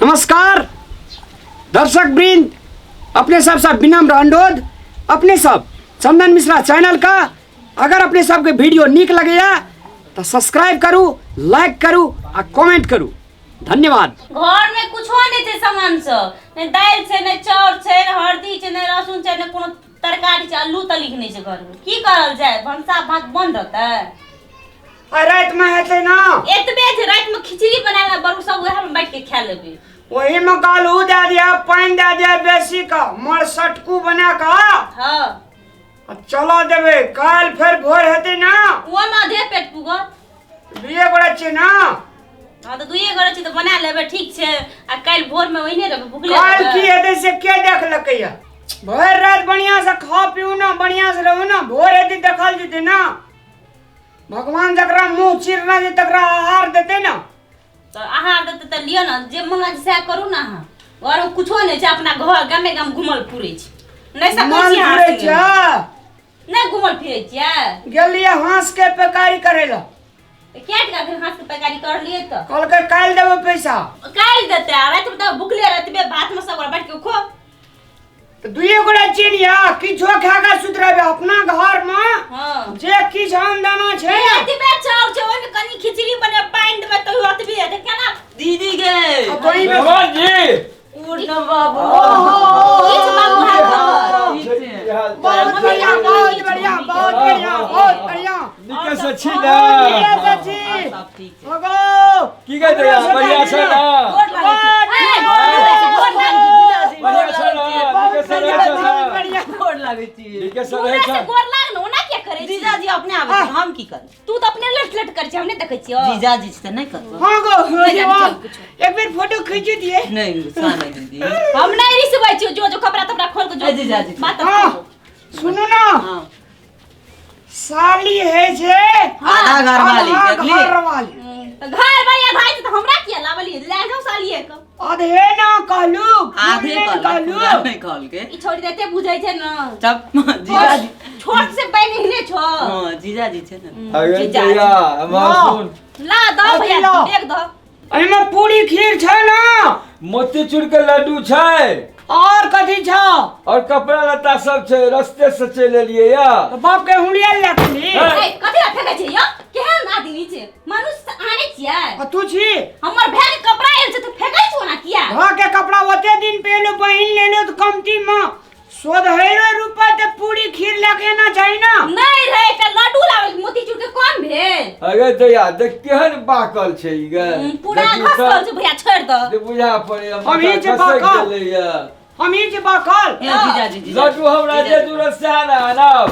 नमस्कार दर्शक वृंद, अपने सब सब विनम्र अनुरोध, अपने सब चंदन मिश्रा चैनल का अगर अपने सबके वीडियो नीक लगैया तो सब्सक्राइब करू, लाइक करू आ कमेंट करू। धन्यवाद। घर में कुछो नहीं छै सामान सब, ने दालि छै, ने चाउर छै, ने हल्दी छै, ने लहसुन छै, ने कोनो तरकारी छै, अल्लू तलिक नहि छै घर में। की करल जाय? भनसा भात बंद रहतै? आ राति में हेतै ना? एतबे छै, राति में खिचड़ी बना लेबै, बरू सब उएह में बैठ के खा लेबै। ओही में आलू दए दिया, पानि दए दिया बेसी का, मर सटकू बना कऽ आ चला देबै। काल्हि फेर भोर हेतै ना? ओहिमे आधे पेट पुगत। दुइए गोरा छियै ना? हँ, तऽ दुइए गोरे छी तऽ बना लेबै, ठीक छै। आ काल्हि भोरमे ओहिने रहबै, भुखले काल्हि रहबै। की हेतै से के देखलकैया? भरि राति बढ़िआँ से खाउ पीउ ना, बढ़िआँ से रहू ना, भोर हेतै देखल जेतै ना। भगवान जकरा मुँह चिरना छै तकरा आहार देतै ना। तऽ आहार देतै तऽ लिअ ने, जे मन लागै सएह करू ने। अहाँ घरमे कुछो नहि छै, अपना घर गामे गाम घुमल फिरै छी। नहि सकै मन छी अहाँ फिरै संगे। छै? नहि घुमल फिरै छियै? गेलियै हंस के पेकारी करै लए। तऽ कए टका फेर हाथ के पैकारी करलियै तऽ? कहलकै काल्हि देबै पैसा। काल्हि देतै आ रातिमे तऽ भुखले रहतै, भातमे सब गोरा बैठ के खो। तऽ दुइए गोटा छियै ने या किछो खा कऽ सुति रहबै अपना घरमे। जे किछु आमदाना छै ने। एतबे चाउर छै, ओहिमे कनि खिचड़ी बने, पानि देबै तऽ ओतबे हेतै, केना? दीदी गे। आ तोही में मेहमान जी। उठ बाबू। किछु बाबू हाल खबर? बहुत बढ़िया, बहुत बढ़िया, बहुत बढ़िया, बहुत बढ़िया। नीके से छी ने? नीके से छी। सब ठीक छै। भगो। की कहै छै, बढ़िया छै ने? गोर लागै छी। ए, गोर लागै छी। जीजाजी, बढ़िया गोर छै ने? लागै छी। नीके से रहै छै बहुत ने? बढ़िया। गोर लागै छी। नीके से रहै दूरे से छै? गोर लाग ने, ओना किया करै छी? जीजाजी अपने आबै छै, हम की करू? तू तऽ अपने लट लट करै छी, हम नहि देखै छियौ। जीजाजी छै तऽ नहि करबो। हाँ गो। नहि जानै वाह। छियौ किछो। एक बेर फोटो खींच दिए। नहि गुस्सा नहि दीदी। हम नहि रिसबै छियौ, जो जो कपड़ा तपड़ा खोल के जो ए, जीजाजी। बात। हाँ सुनू ना। हाँ। साली है छे आधा घर वाली। आधा देखली? घर वाली। तऽ घर वाली आधा छै तऽ हमरा किया लावली? ले जाओ सालिए के। आधे ना कहलू, आधे नहि कहलक। कहलू। पूरा नहि कहलकै। ई छोड़ी देते बुझै छै ने। तब जीजाजी छोट से बहिन हिले छो। हाँ, जीजाजी छै ने। अरे जीजाजी। भैया हमरा सुन। ला दो अथी भैया। लाओ। देख दो। एहिमे पूरी खीर छै ना? मोतीचूर के लड्डू छै। और कथी छौ? और कपड़ा लत्ता सब छै, रस्ते से चलि एलियै या। तऽ बाप के हुलिया लए के ली। हे। ए, कथी ला फेकै छै यौ? केहन आदमी छै मनुष्य, आनै छियै? आ तू छी? हमर भाय के कपड़ा आयल छै तऽ फेकै छौ ना किया? घर के कपड़ा ओते दिन पहले बहिन लेलो तऽ कमती में सोधैरो रुपा तऽ पूरी खीर लए के एना चाही ना। नहि रहे, एकटा लड्डू लावल मोतीचूर के, कम भेल? अरे दैया, देख केहन बाकल छै ई गे। पूरा देखी घसल तऽ, छै भैया, छोड़ि दऽ। जे बुझा पड़े हम ही जे बाकल। गेलैया। हम ही जे बाकल। हे जीजाजी, जीजाजी। लड्डू हमरा जे दूर सएह ने आनब।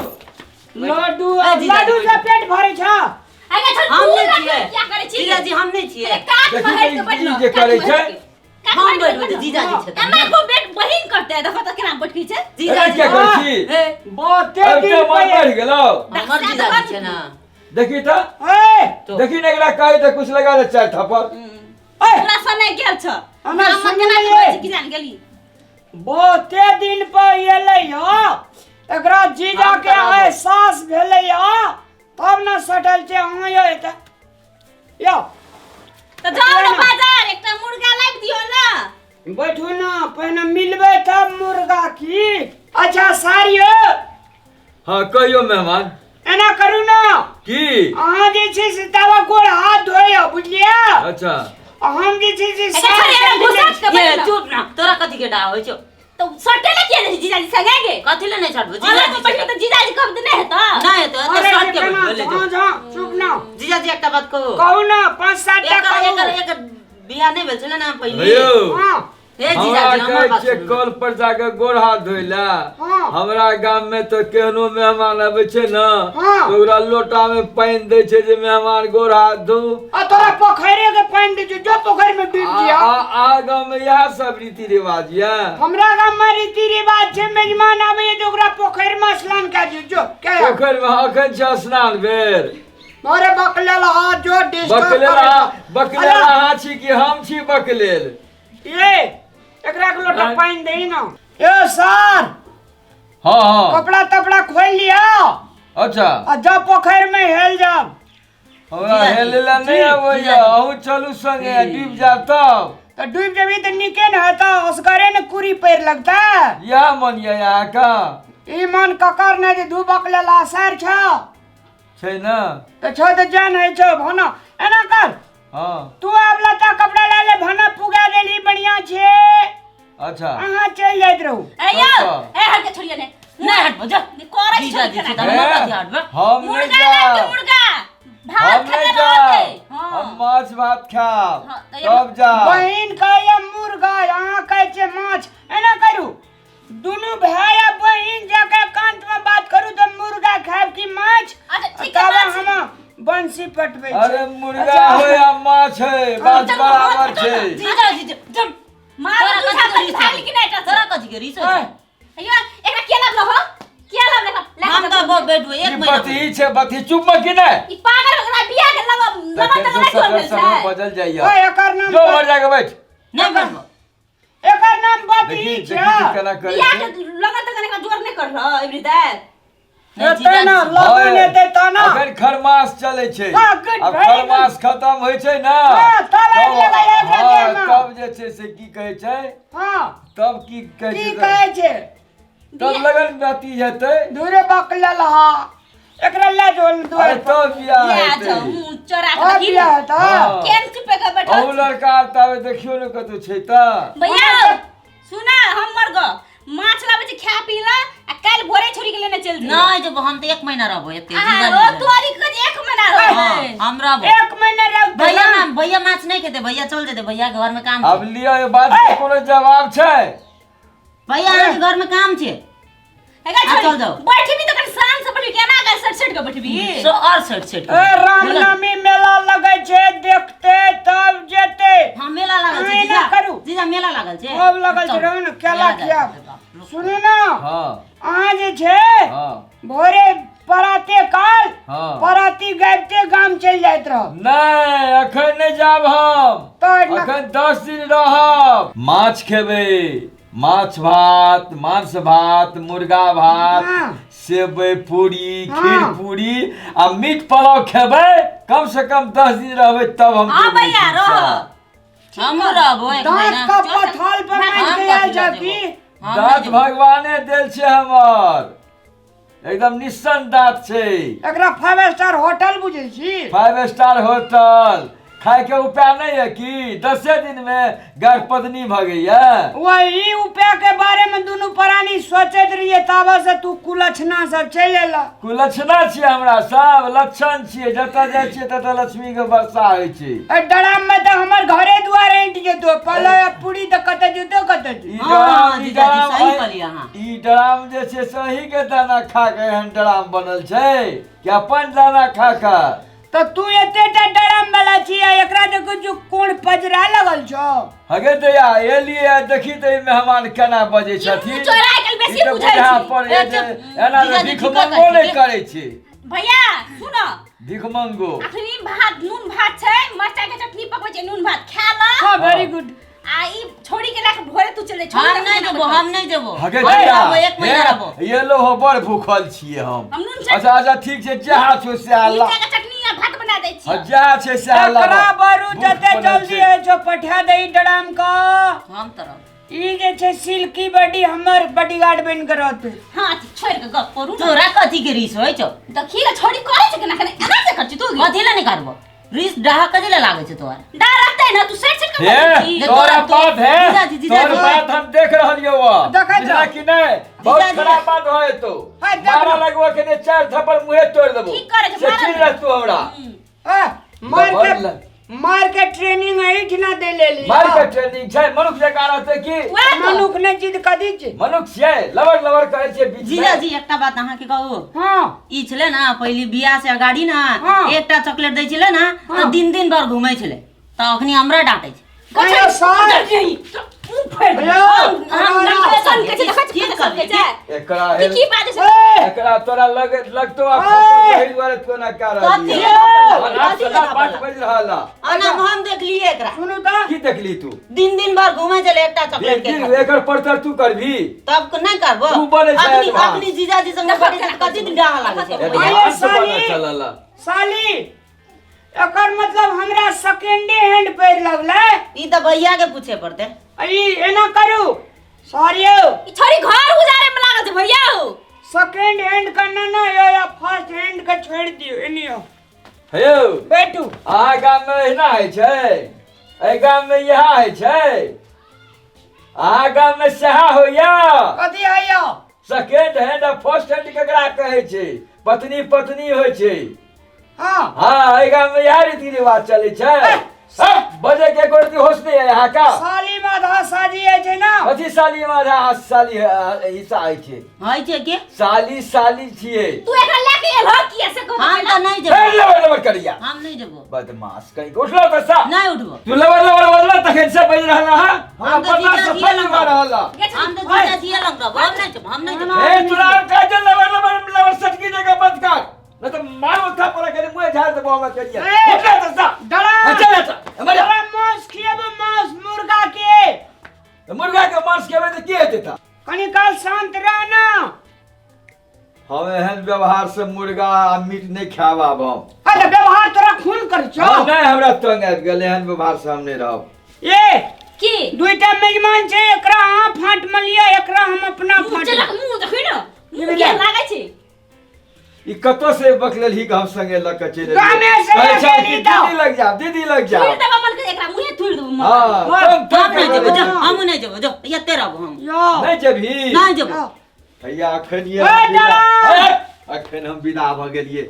लड्डू। ए, जीजाजी, लड्डू से पेट भरे छ? अगे छोड़। हम तू नहि लड्डू छियै। किया करै छी? जीजाजी, हम नहि छियै। अरे कात देखी में हटि के तऽ बैठ ई न, जे कात करै में छै। हटि के। कात हम में हटि के बैठबै तऽ बैठ न। जीजाजी छथिन। एना को बेट बहिन करतै, देखो तऽ केना बैठकी छै। एना जीजाजी। किया करै छी? हे। बहुते अब दिन तऽ मन पे बढ़ि गेलौ। हमर जीजाजी छै ना। देखी तऽ। ए। तो देखी ने, एकरा कहै तऽ कुछ लगा दे चारि थप्पड़। ए। पूरा समय गेल छ। हमरा हमरा सुन केना ले। के रहै छै की जान गेली। बहुते दिन पर एलै ह, एकरा जीजा हम के कराबो। एहसास भेलै ह तब ने सटल छै। अहाँ यौ एतऽ यौ। तऽ जाउ ने बाजार, एकटा मुर्गा लाबि दियौ ने। बैठू ने, पहिने मिलबै तब मुर्गा की। अच्छा सार यौ। हाँ कहियौ मेहमान। एना करू ने। की? अहाँ जे छै से तावा गोड़ हाथ धोइयो, बुझलियै? अच्छा। आ हम जे छै से एकर सार छोड़ि, एना के घुसक के ये बैठ न। चुप ना, तोरा कथी के डाह होइ छौ? तऽ सटे ले किया जाइ छी जीजाजी संगे गे? कथी ले नहि सटबो? अलग जीजाजी बैठबै तऽ जीजाजी कहब तऽ नहि हेतौ। नहि हेतौ, एतऽ अरे सट के केना? बैठबै ले हाँ जो। जा, चुप ना। जीजाजी, एकटा बात कहू? कहू ना, पाँच सात टा एकर कहू। एकर बियाह नहि भेल छलै ने पहिले? यौ। हाँ। हे हमरा जीजाजी, हमर कहै बात छियै सुनू। कल पर जाके गोड़ हाथ धोइ लए। हमरा गाम में तऽ केहनो मेहमान अबै छै ने तऽ ओकरा लोटा में पानि दै छै जे मेहमान गोड़ हाथ धो। आ तोरा पोखरे के पानि दै छौ, जो पोखरि में डूबि आ जिया। आ गाँव में इएह सब रीति रिवाज यऽ? हमरा गाम में रीति रिवाज छै, मेजमान आबै तऽ ओकरा पोखरि में स्नान कए दियौ, जो कए आउ। पोखरि में अखन छै स्नान बेर? अरे बकलेल हाथ जो डिस्टर्ब बकलेल करै अहाँ छौ। बकलेल अरे, अहाँ छी कि हम छी बकलेल? ये एकरा के लोटा आँय? पानि दही ना। ए सर। हाँ हाँ। कपड़ा तपड़ा खोल लिया। अच्छा। आ जब पोखरि में हेल जाब। हमरा जीजाजी, हेले ला नहीं जी, आबैया। जीजाजी। अहूँ चलू संगे, डूबि जायब तब। तऽ डूबि जेबही तऽ नीके ने हेतौ, असगरे ने कुरी पड़ि लगतै। इएह मन यऽ अहाँके? ई मन ककर ने जे दू बकलेल आसार छौ। छै ने? तऽ छौ तऽ जान होइ छौ। भाना एना कर। हँ। तू आब लत्ता कपड़ा लए ले, भाना पुगा देली, बढ़िया छै। अच्छा। अहाँ चलि जाइत रहू। ए यौ, ए हट के छोड़िए ने। नहि हटबो जा। करै जीजा छोड़ी जी छै खेना। तऽ हमरा कथी हटबो? हम नहि मुर्गा लाबि के जायब। मुर्गा भात हम खेने नहि रहतै। जायब। हँ। हम माछ भात खायब। हँ, तऽ तब जायब। बहिन कहैया मुर्गा, अहाँ कहै छियै माछ। एना करू, दुनू भाय आ बहिन जाके एकांत में बात करू तऽ मुर्गा खायब कि माछ। अच्छा, ठीक है, तब माछ। हम बंसी पटबै छी। अरे मुर्गा हो या माछ है, बात चल, बराबर चल, छै। जीजा जी जब मार तोरा तू कथी झापड़ के रीस भागल कि नहि तोरा कथी के रीस होइ छै? यो एकरा के लाभ लहो, के लाभ देखा? हम तऽ बैठबै ई एक महीना। बती छै बती, चुप में कि नहि? ई पागल ओकरा बियाह के लगा लगा तखन तक से नहि सटर छोड़ सटर छै। बजल जाइए। ओए, एकर नाम जो मर जाके बैठ। नहि बैठबो। एकर नाम बती देखी छै। देखी कि केना करै बियाह छै। के लगा तक एकरा जोर नहि कर रह एवरी दाय। हेतै ने लगन, हेतै तऽ ने। अखन खरमास चलै छै। हाँ, good, आब very good. खरमास खतम होइ छै ने, हाँ, तब आबि जेबै एकरा हाँ, देहमे। तब जे छै से की कहै छै? हाँ। तब की कहै की छै? कहै छै? तब लगन अथी हेतै। दूरे बकलल हा, एकरा लए जो अरे दुआर पर। तब बियाह या हेतै। जाउ मुँह चोरा के और देखी। बियाह हेतै? हाँ। केन चुपे के बैठल अहू छी? लड़का आर ताबे देखियौ ने कतौ छै तऽ। भैया सुना, हमर गप, माछ लाबै छै, खा पी ला आ काल्हि भोरे छोड़ी के लेने चल दियो। नहि जेबो हम तऽ, एक महीना रहबो एते। आ जीजा ओ जी तोरी के जे एक महीना रहबै। हँ, हम रहबो। एक महीना रहतै भैया ना? ना, भैया माछ नहि खेतै, भैया चल जेतै, भैया के घर में काम आब छै। लिअ, एहि बात के कोनो जवाब छै? भैया, अहाँके घर में काम छै। हेगा आ, छोड़ी, चल जाउ। बैठबी तऽ कनि शान से बैठबी, केना के सेट सेट के बैठबी? सो और सेट सेट। ए, रामनवमी मेला लगै छै, देखते तब जेतै। हाँ, मेला लागल छै। अहाँ एना जीजा करू। जीजा, मेला लागल छै। खूब लगल छै। चल, रहू ने, केला मेला जाइ खियाब। छै, बाप। सुनू ने। हँ। अहाँ जे छै हँ। भोरे पराते काल हँ। पराती गाबिते गाम चलि जाइत रहब। नहि, अखन नहि जायब हम। तऽ अखन 10 दिन रहब, माछ खेबै, माछ भात, मांस भात, मुर्गा भात, हाँ। सेवई पूरी, हाँ। खीर पूरी आ मीट पुलाव खेबै। कम से कम 10 दिन रहबै तब हम हाँ जेबै भैया, ठीक से। रह। हमहूँ रहबो एक दाँत महीना। का पथाल पर हम मारि के आयल कथी जा लऽ की जेबो? हम नहि दाँत जेबो। भगवाने देल छै हमर, एकदम निस्सन दाँत छै। एकरा फाइव स्टार होटल बुझै छी? फाइव स्टार होटल खाय के उपाय नहीं है कि 10 दिन में गर्भपत्नी भऽ गई है? वही उपाय के बारे में दुनू प्राणी सोचैत रहिए, ताबा से तू कुलक्षणा सब चलि एला। कुलक्षणा छियै हमरा सब, लक्षण छियै। जतऽ जाइ छियै ततऽ लक्ष्मी के वर्षा होइ छै। ए डराम में तऽ हमर घरे दुआर ऐंठ जेतो, पलय आ पूरी तऽ कतऽ जेतो, कतऽ जेतो। ई हाँ, डराम, ई जीजाजी, डराम सही कहलियै अहाँ। ई डराम जे छै सही के दाना खा के एहन डराम बनल छै कि अपन दाना खा के। तऽ तू एतेटा डराम वाला छी आ एकरा देखो जो कोन पजरा लगल छौ। हगे दया एलियै, देखी तऽ ई मेहमान केना बजै ई छथिन। मुँह चोरा आइ काल्हि बेसी ई तऽ बुझै बुझा छी। पड़ै ए, जे चुप। एना तऽ जीजाजी भीख ठीके मंगो कहै नहि छी। करै छै। भैया सुनो। भीख मंगो। अखनी भात नून भात छै, मरचाई के चटनी पकबै छै, नून भात खा ल। हाँ, वेरी गुड। आ ई छोड़ी के लाख भोरे तू चल जा। छोड़ी हम के नहि रखने जेबो, हम नहि जेबो। हगे हम दया रहबो, एक महीना रहबो। ये लो हो, बड़ भूखल छियै हम। हम नून चटनी अच्छा अच्छा, ठीक छै, जहाँ छौ से ला। मिरचाई के चटनी आ भात बना दै हाँ, छियै। जहाँ छै से ला। एकरा बरू भूख जते बनल जल्दी छै। होइ छौ पठा दही डराम का। हम तऽ रहबो। ई जे छै सिल्की बॉडी हमर बॉडीगार्ड बनि के रहतै। हाँ, छोड़ के गप करू ने। तोरा कथी के रीस होइ छौ? देखी ने, छोड़ी कहै छै केना केना एना से कर छी तू। कथी लए नहि करबो? रीस डाह कथी लए लागै छै तोहर? डर रहतै ने, तू सेट सेट के हे बजै छी। तोरा बात है, जीजाजी, जीजाजी। तोर बात हम देख रहलियौ हँ। देखैत बुझला रह। कि नहि? बहुत जीजाजी। खराब बात हो तो। हाँ, देख मारा लो। लगबो के ने चार थप्पड़ मुँहे तोड़ देबो। ठीक करै छै, से मारा चिन्ह नहि। रहतौ हमरा। ए, मार बड़ के मार के ट्रेनिंग एहिठिना दे लेली। मार के ट्रेनिंग छै, मनुख जकाँ रहतै की? वएह तऽ। मनुख ने जिद कदी छै? मनुख छियै, लबर लबर करै छियै बीच में। जीजाजी, एकटा बात अहाँके कहू? हाँ। ई छलै ने पहिले बियाह से अगाड़ी ने, हाँ। एकटा चॉकलेट दै छलै ने तऽ हाँ। दिन दिन भर घूमै छलै, तऽ अखनी हमरा डाँटै छै। कहियो सर। मुँह फाड़ि देबै। हेलो, हम हेलो। सन के छै, देखै छी ठीक कते सन के कहलियै। छै। एकरा की की बाजै छै? ए, एकरा तोरा लग लगतो आ ए! खप्पर, एहि दुआरे तू एना कए रहली कथी है। लए थप्पड़ और लगलै? आब कथी लए सदा थप्पड़ पाँच लगलै? बजि रहल है। ओना हम देखलियै एकरा। सुनू तऽ। की देखली तू? दिन दिन भर घूमै छलै एकटा चॉकलेट के दिन खातिर। एकर परतर तू करबी? तब नहि करबो? तू बनै छै अखनी एडवांस। अखनी जीजाजी संगे बैठै छै तऽ कथी दिन डाह लागै छै? एडवांस साली। बनऽ चलल है। साली, एकर मतलब हमरा सेकेंडे हैंड पैर लगलै। ई तऽ भैया के पूछे पड़तै। आ ई एना करू सॉरी यौ। ई छोरी घर उजारे में लागल छै भैया हो। सेकेंड हैंड का ना ना यो या फर्स्ट हैंड के छोड़ दियो एनियो। हे यौ, बैठू। अहाँ गाममे एहिना होइ छै? एहि गाममे इएह होइ छै? अहाँ गाममे सएह होइया? कथी होइया? सेकेंड हैंड आ फर्स्ट हैंड केकरा कहै छै? पत्नी पत्नी होइ छै। हाँ। हाँ, एहि गाममे इएह रीति रिवाज चलै छै। बजै के एको रत्ती होश नहि है अहाँके। साली में आधा साजी होइ छै ना। कथी साली में आधा साली हिस्सा होइ छै? होइ छै के? साली साली छियै। तू एकरा लए के एलह किया से कहू? हम तऽ नहि ए, जेबो। लबर लबर करिया। हम नहि जेबो। बदमाश कहीं के उठलो तऽ सा। नहि उठबो। तू लबर लबर बजला तखन से बजि रहल अहाँ। हमरा हम तऽ पन्ना जीजा से छियै पानि लग भऽ रहल हँ। हम तऽ जीजा छियै लग रहबो। हम नहि जेबो, हम नहि जेबो। ए, तोरा हम कहै छियौ लबर लबर लबर सटकी जगह बंद कर। नहीं तो मारो थप्पड़ करे मुंह झाड़ देबो हमरा करिया। ए! उठ जा सस्ता। डरा। हाँ, चल चल मर जा। डरा मांस खिएबो मांस मुर्गा के। तो मुर्गा के मांस खेबै तऽ की हेतै तऽ? कनी काल शांत रह ना। हम एहन व्यवहार से मुर्गा आ मीट नहीं खायब आब हम। अरे व्यवहार तोरा खून कर छौ। हम नहीं, हमरा तंग आबि गेल, एहन व्यवहार से हम नहीं रहब। ए की दुईटा मेजमान छै, एकरा अहाँ फाँट में लिअ, एकरा हम अपना मुँह फाँट। चलक मुँह देखै न, मुँह भेलै? केहन लागै छै। ई कतौ से बकलेल ही हम संगे लऽ के चलि एलियै। गामे से कहै लऽ छै के कि एली तऽ। दीदी लग जाब, दीदी लग जाब। थुरि देबो मन के एकरा मुँहे थुरि देबो मन। हाँ, हाँ, तंग तंग हम नहि जेबो, करै जो छै। हम नहि जेबो, जो एते रहबो हम। यौ। नहि जेबही? नहि जेबो। भैया अखन ये ए, हम विदा- डरा! ए, अखन हम विदा भऽ गेलियै।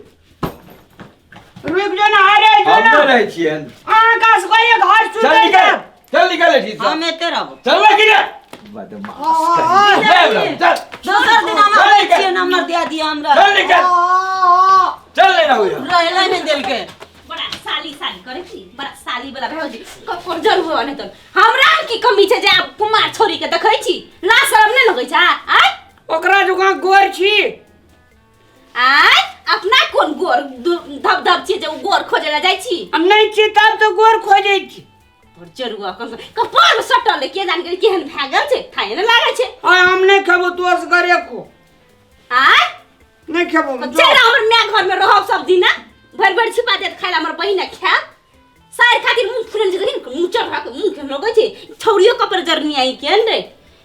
रुकि जो ना, अरे जो हम ना। नहि रहै छियै। अहाँ का सगरे घर चल सुतै निकल, जायब। चल निकल एठी से। हम एते रहबो। चल ना किने। बदमाश हाँ, कहीं। नहि रहब, चल। दोसर दिन हम चल आबै निकल। छियै, नंबर दिया दिया हमरा। चल निकल। चल नहीं रहू यहाँ। रहले नहि देलकै। बड़ा साली साली करै छी, बड़ा साली वाला भए छी ककर जरूर हुआ नहि तऽ हमरा मे की कमी छै जे आब कुमार छोरी के देखै छी ला शरम नहि लगै छै आय? ओकरा जुकाँ गोर छी। आय अपना कोन गोर धब धब छी जे ओ गोर खोजै लए जाइ छी? आ नहि छी तब तऽ गोर खोजै छी। तोर जरुआ कपार में सटल है, के जान गेल केहन भए गेल छै, थाहे नहि लागै छै। आय हम नहि खेबो, तू असगरे खो। आय नहि खेबो। चलि हमर माय घर में रहब सब दिना, भरि भरि छिपा देत खाय ला हमर बहिन खायब। सार खातिर मुंह फुलल छै, देखिन मुंह चढ़ा के मुंह केहन लगै छै, छौड़ियो कपर जरनी आई केहन रे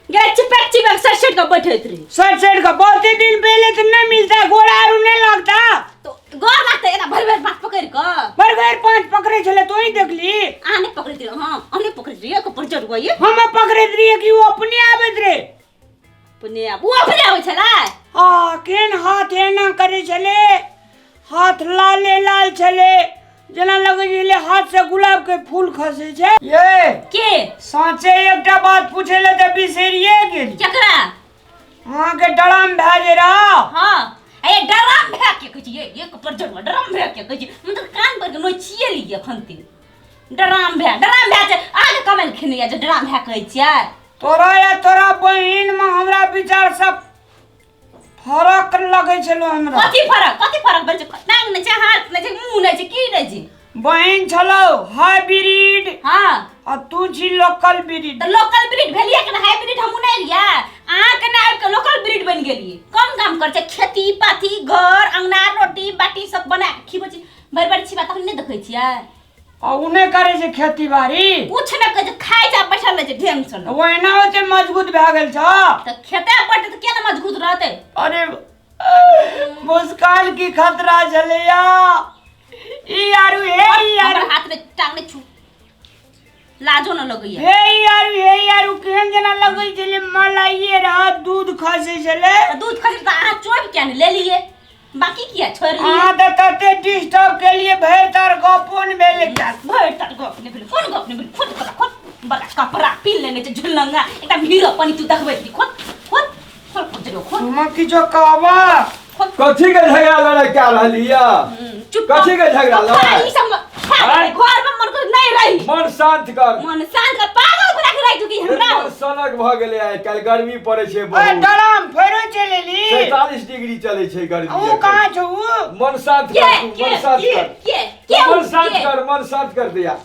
गे, चिपक चिपक सट सट के बैठैत रही। सट सट के बहुते दिन पहले तो नहीं मिलता, गोड़ आरू नहीं लगता। तो गोड़ लागतै एना भरि भरि बात पकड़ि कऽ। भरि भरि पाँच पकड़ै छलै तो ही देखली। अहाँ नहि पकड़ैत रहियै? हँ, अहाँ नहि पकड़ैत रहियै कपर जरुआ ये। हम पकड़ैत रहियै कि ओ अपने आबैत रहे? अपने आब ओ अपने आबै छलै। हाँ, केहन हाथ एना करै छलै, हाथ लाले लाल छलै, जेना लगै छलै हाथ से गुलाब के फूल खसै छै। ये के साँचे एकटा बात पूछै लए तऽ बिसरिये गेली। केकरा? अहाँके डराम भए जे रहा। हाँ, ए डराम भए के कहै छी, ये ये कपर जरुआ डराम भए के कहै छी, मतलब कान पर के नोचिए लियै एखन ते। डराम भए, डराम भए छै अहाँके कमेल खेने यऽ जे डराम भए कहै छियै। तोरा या तोरा बहिन में हमरा विचार सब फरक लगै छलो हमरा। कथी फरक? कथी फरक भेल छै? टांग नहि छै, हाथ नहि छै, मुँह नहि छै, की नहि छै? बहिन छलो हाइब्रिड। हाँ। आ तू छी लोकल ब्रीड। तऽ लोकल ब्रीड भेलियै कि हाइब्रिड हमहूँ नहि रहियै? अहाँ केना आबि कऽ लोकल ब्रीड बनि गेलियै? कम काम करै छै, खेती पाती घर अंगना रोटी बाटी सब बना कऽ खिबै छी, भरि भरि छिपा तखन नहि देखै छियै? आ उ नहि करै छै खेती बाड़ी? कुछ नहि करै छै, खाइ छै आ बैठल रहै छै ढेंग सन। ओ एना होते मजबूत भए गेल छ? तऽ खेते पड़तै तऽ किया ने मजबूत रहतै? अरे मुस्कान की खतरा छलैया ई आरू, हे ई आरू। हमर हाथ में टांग नहि छू, लाजो न लगैया। हे ई आरू, हे ई आरू, केहन जेना लगै छलै मलाइए रहत, दूध खसै छलै। तऽ दूध खसै तऽ अहाँ चोबि किया नहि लेलियै, बाकी किया छोड़ि लियै? अहाँ तऽ तते डिस्टर्ब केलियै, भरि तार गपो नहि भेल एकटा। भरि तार गप नहि भेल? कोन गप नहि भेल? खोद कपड़ा खोद, बड़ा कपड़ा पीन लेने छै झुलंगा, एकटा हीरो पनी तू देखबै छी। खोद खोद खोद खोद जरूर खोद। तुम किछो कहबा? खोद। कथी के झगड़ा लड़ाई कए रहली यऽ? चुप। कथी के झगड़ा लड़ाई? ई सब आँय? घर में मन कर नहीं रही। मन शांत कर। मन शांत कर, पागल बना के राखि चुकी हमरा। मन सनक भऽ गेलै आइ काल्हि, गर्मी पड़ै छै ओए बहुत। डराम फेरो चलि एली। 47 डिग्री चलै छै गर्मी ओ एखन। कहाँ छौ उ? मन शांत के कर तू, के मन शांत के कर। के के मन शांत के? कर, मन शांत कर दिया,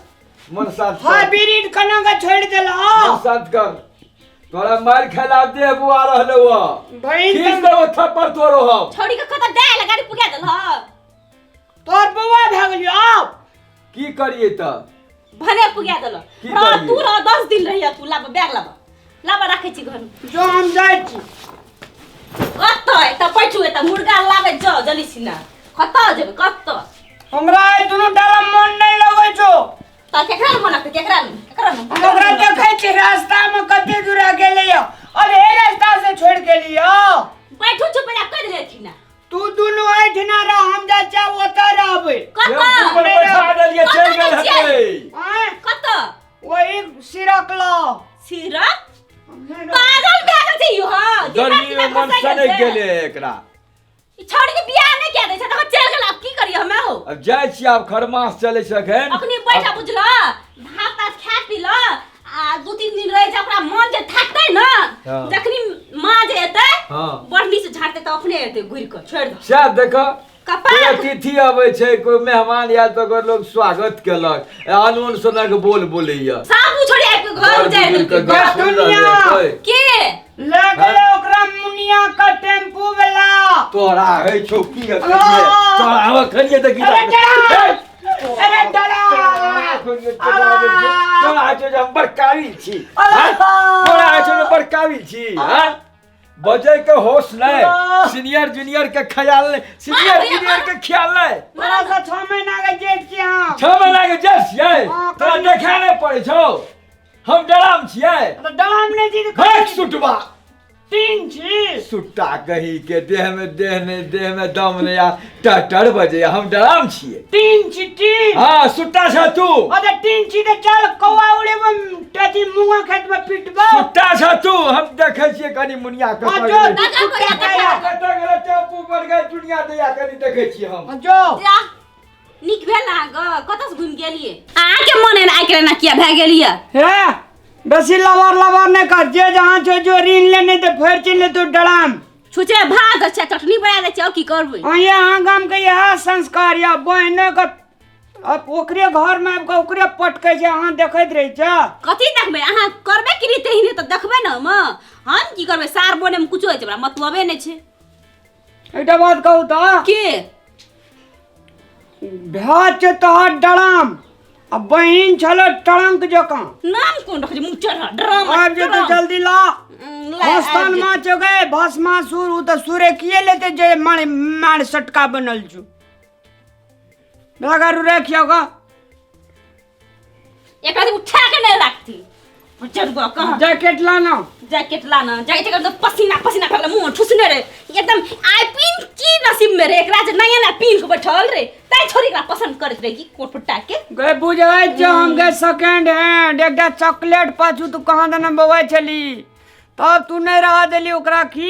मन शांत कर। हाइब्रिड कना के छोड़ि देलह? मन शांत कर, तोरा मार खेला दे बुआ रहलो ह। बहिन खींच तऽ- देबो थप्पड़ तोरो हम। छौड़ी के कतऽ दालि गाड़ी पुगा देलह? तोहर बौआ भए गेलियो आब। की करिए तऽ भने पुगा देलो की रह करियै? तू रह 10 दिन रहिया तू लाब बैग लाब लाब राखै छी घर में जो हम जाइ छी कतऽ एतऽ बैठू एतऽ मुर्गा लाबै जाओ जल्दी सिना कतऽ जेबै कतऽ हमरा एहि दुनू डाला मन नहि लगै छौ तऽ केकरा ने मनक केकरा ने केकरा ने हम ओकरा देखै छी रास्ता में कते दूर गेलै यऽ अरे हे रास्ता से छोड़ गेली यऽ बैठू चुप पहिले कहि देलखिन ना तू दुनू एहिठिना रह हम जाइ छियै ओतऽ रहबै कतऽ टेम्पू पर बैठा देलियै चलि गेल कतऽ छियै? हेतै आँय कतऽ वही सिरक लऽ सिरक पागल भए गेल छै यौ हँ दिमाग गर्मी में तिमाग मन खसाइ गेल सनकि छै। गेलै एकरा ई छौड़ी के बियाह नहि कए दै छै तखन चलि गेल आब की करियै हमे हो अब जाइ छी आब खरमास चलै छै एखन अखनी बैठा बुझल भात तात खा पी ल आ 2-3 दिन रहि जा ओकरा मन जे थाकतै न हाँ। जखनी माँ जे एतै हाँ। बढ़नी से झाड़तै तऽ अपने एतै घुरि कऽ छोड़ि दऽ सएह देख कपार कोई अतिथि अबै छै कोई मेहमान आयल तऽ ओकर लोग स्वागत केलक अनून सनक बोल बोलैया साबु छोड़ि आबि कऽ घर बड़ उजाड़ि बुजुर्ग के देलकै गप सुनि रहलै दुनिया। कोई। के ले गेलै ओकरा मुनिया का टेम्पू वाला तोरा है छौ की अखन तोरा आब खलिए तऽ की अरे डरा अरे डरा तोरा होइ छौ जे हम बड़ काबिल छी हँ? तोरा होइ छौ जे बड़ काबिल छी हँ? बजै के होश नहि सीनियर जूनियर के ख्याल नहि सीनियर जूनियर के ख्याल नहि तोरा से 6 महीना के जेठ छी हम 6 महीना के जेठ छियै हाँ, तोरा कनि- देखा नहि पड़ै छौ हम डराम छियै तो डराम नहि छी तऽ हट सुटबा तीन छी सुट्टा कही के देह में देह नहीं देह में दम नहीं आ टटर बजे हम डराम छियै तीन छी तीन हाँ सुट्टा छ तू अरे तीन छी तऽ चल कौआ उड़ेबो अथी मूंगा खेत में पिटबो सुट्टा छ तू हम देखै छियै कनी मुनिया हाँ, कतऽ जो गेलै दादा कुत्ता को खाया। कतऽ गेलै टेम्पू पर गेल दुनिया दैया कनी देखै छियै हम हाँ, जो जा नीक भेल अहाँके कतऽसँ घुमि गेलियै अहाँके मन एना आइ काल्हि एना किया भए गेल यऽ हे बेसी लबर लबर नहि कर जे जहाँ छौ जो ऋण लेने तऽ फेर चिन्ह लेतौ डराम छुछे भात दै छै चटनी बना दै छै आओर की करबै हाँ, ये अहाँ गाम के इएह संस्कार यऽ बहिने के अब ओकरे घर में आबि कऽ ओकरे पटकै छै अहाँ देखैत रहै छै कथी देखबै अहाँ करबै कि नहि तेहने तऽ देखबै ने हम हम की करबै सार बनेमे कुछो होइ छै हमरा मतलबे नहि छै एकटा बात कहू तऽ के भए छै तोहर डराम आ बहिन छलो टरंक जकाँ नाम कोन रखै छै मुँह चढ़ ड्रामा आबि जेतौ जल्दी ला भस्तान माछ गए भस्मासुर उ तऽ सुरे किए लेते जे मारे मार सटका बनल छौ बेगर रखियो गा एकरा से उठा के नहीं राखती चल गो कहाँ जैकेट लाना जैकेट लाना जैकेट एकदम पसीना पसीना फैल मुंह ठुसने रे एकदम आई पिन की नसीब में रे एकरा जे नया नया पिन के बैठल रे तै छोरी एकरा पसंद करत रे की कोट फुटा के गए बुझै छौ हम गए सेकेंड हैंड एकटा चॉकलेट पाछू तू कहाँ दना बौआइ छली तब तू नहि रह देली ओकरा की